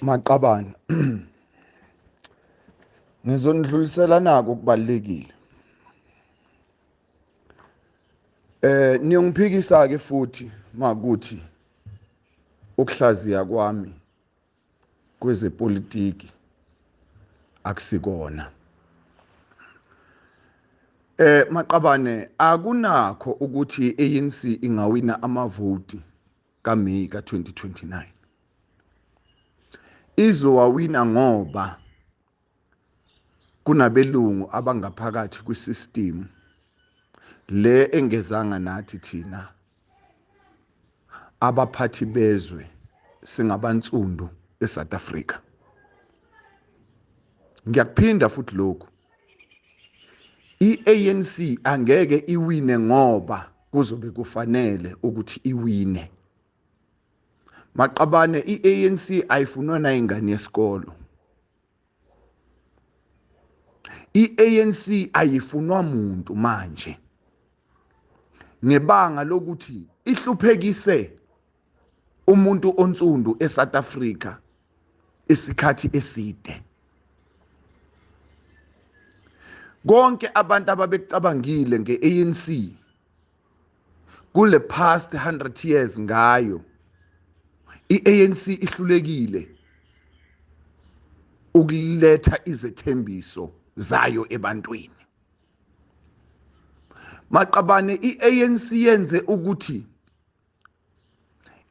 Maqabane, ngizonidlulisela nako okubalulekile. Niyongiphikisa ke futhi makuthi ukuhlaziya kwami kwezepolitiki akusikona. Maqabane, akunakho ukuthi i-ANC ingawina amavoti kaMeyi ka-2029. Izowawina ngoba kunabelungu abangaphakathi kwisystem le engezanga nathi thina abaphathi bezwe singabansundu eSouth Africa. Ngiyakuphinda futhi lokhu, i-ANC angeke iwine ngoba kuzobe kufanele ukuthi iwine. Maqabane, i-ANC ayifunwa na ingane yesikolo. I-ANC ayifunwa muntu manje ngebanga lokuthi ihluphekise umuntu onsundu eSouth Africa isikhathi eside. Konke abantu ababecabangile nge-ANC kule past 100 years ngayo, i-ANC ihlulekile ukuletha izethembiso zayo ebantwini. Maqabane, i-ANC yenze ukuthi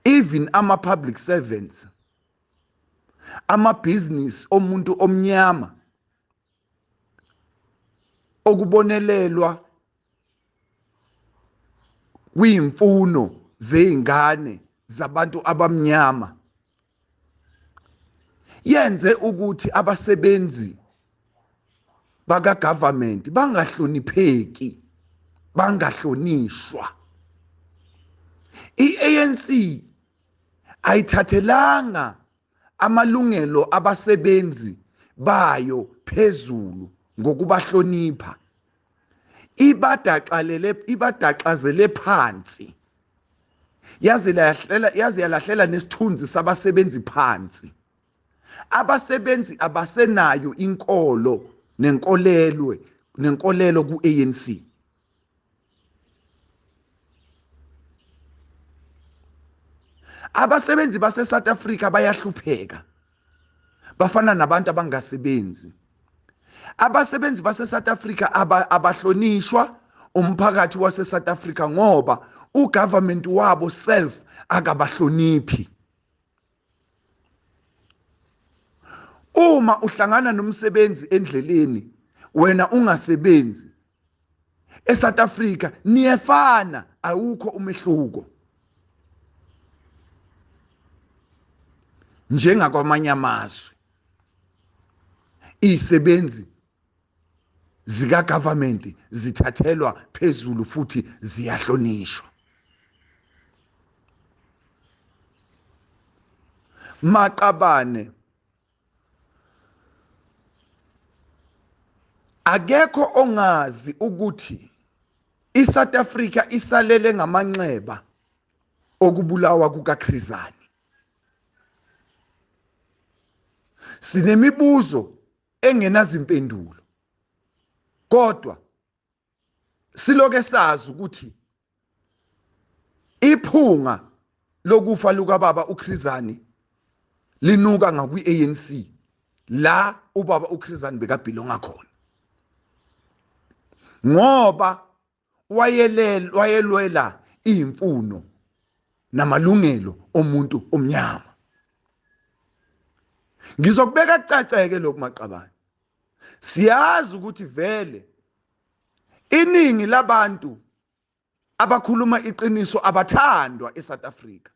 even ama public servants, ama business omuntu omnyama okubonelelwa kwimfuno zeingane zabantu abamnyama, yenze ukuthi abasebenzi baka government bangahlonipheki, bangahlonishwa. I-ANC ayithathelanga amalungelo abasebenzi bayo phezulu ngokubahlonipha, ibadaxazele phansi, yaze yalahlela nesithunzi sabasebenzi phansi. Abasebenzi abasenayo inkolo nenkolelo ku-ANC. Abasebenzi base South Africa bayahlupheka, bafana nabantu abangasebenzi. Abasebenzi base South Africa abahlonishwa umphakathi wase South Africa ngoba ugovernment wabo self akabahloniphi. Uma uhlangana nomsebenzi endleleni wena ungasebenzi eSouth Africa, niyefana, awukho umehluko. Njengakwamanye amazwe, izisebenzi zika government zithathelwa phezulu futhi ziyahlonishwa. Maqabane, akekho ongazi ukuthi iSouth Africa isalele ngamanxeba okubulawa kukaChris Hani. Sinemibuzo engenazimpendulo, kodwa siloke sazi ukuthi iphunga lokufa lukababa uChris Hani linuka ngakwi-ANC la ubaba uChris Hani bekabhilonga khona, ngoba wayelwela imfuno namalungelo omuntu omnyama. Ngizokubeka kucaceke lokhu Maqabane. Siyazi ukuthi vele iningi labantu abakhuluma iqiniso abathandwa eSouth Africa.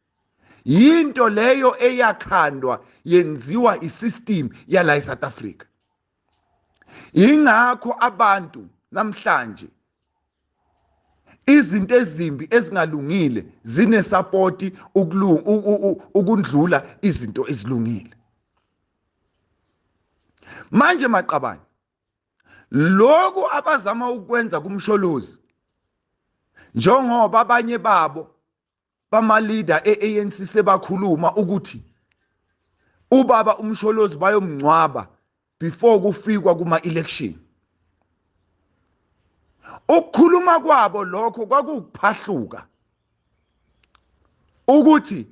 Yinto leyo eyakhandwa yenziwa isystem yala eSouth Africa. Ingakho abantu namhlanje izinto ezimbi ezingalungile zinesupport ukundlula izinto ezilungile. Manje Maqabane, lokhu abazama ukwenza kumsholozi, njengoba abanye babo bama leader e-ANC sebakhuluma ukuthi Ubaba uMsholozi bayomngcwaba before kufikwa kuma election. Ukukhuluma kwabo lokho kwakukuphahluka ukuthi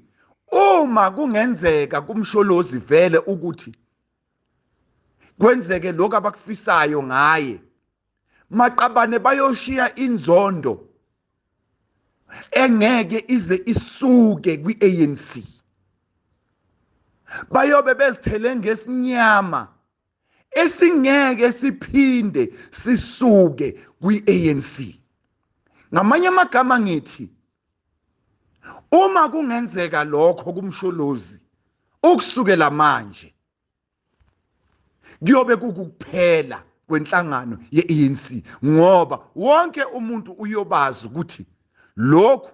uma kungenzeka kuMsholozi vele ukuthi kwenzeke lokho abakufisayo ngaye, maqabane bayoshiya inzondo engeke ize isuke kwi-ANC. Bayobe bezithele ngesinyama esingeke siphinde sisuke kwi-ANC. Ngamanye amagama ngithi uma kungenzeka lokho kuMsholozi ukusukela manje kuyobe kukuphela kwenhlangano ye-ANC, ngoba wonke umuntu uyobazi ukuthi lokhu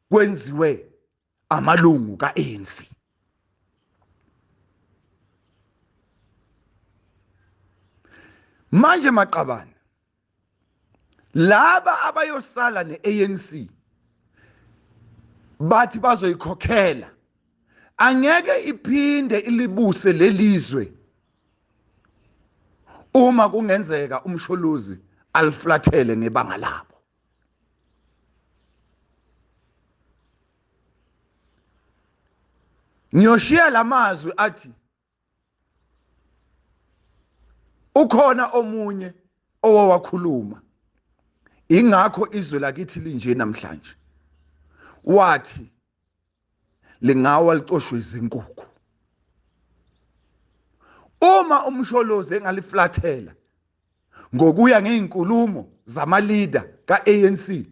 kwenziwe amalungu ka-ANC. Manje maqabane, laba abayosala ne-ANC bathi bazoyikhokhela, angeke iphinde ilibuse lelizwe uma kungenzeka uMsholozi aliflathele ngebanga labo. Ngiyoshiya lamazwi athi ukhona omunye owawakhuluma, ingakho izwe lakithi linje namhlanje. Wathi lingawa licoshwe izinkukhu. Uma uMsholozi engaliflathela ngokuya ngeinkulumo zama-leader ka-ANC,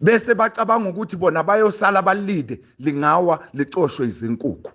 bese bacabanga ukuthi bona bayosala balide, lingawa licoshwe izinkukhu.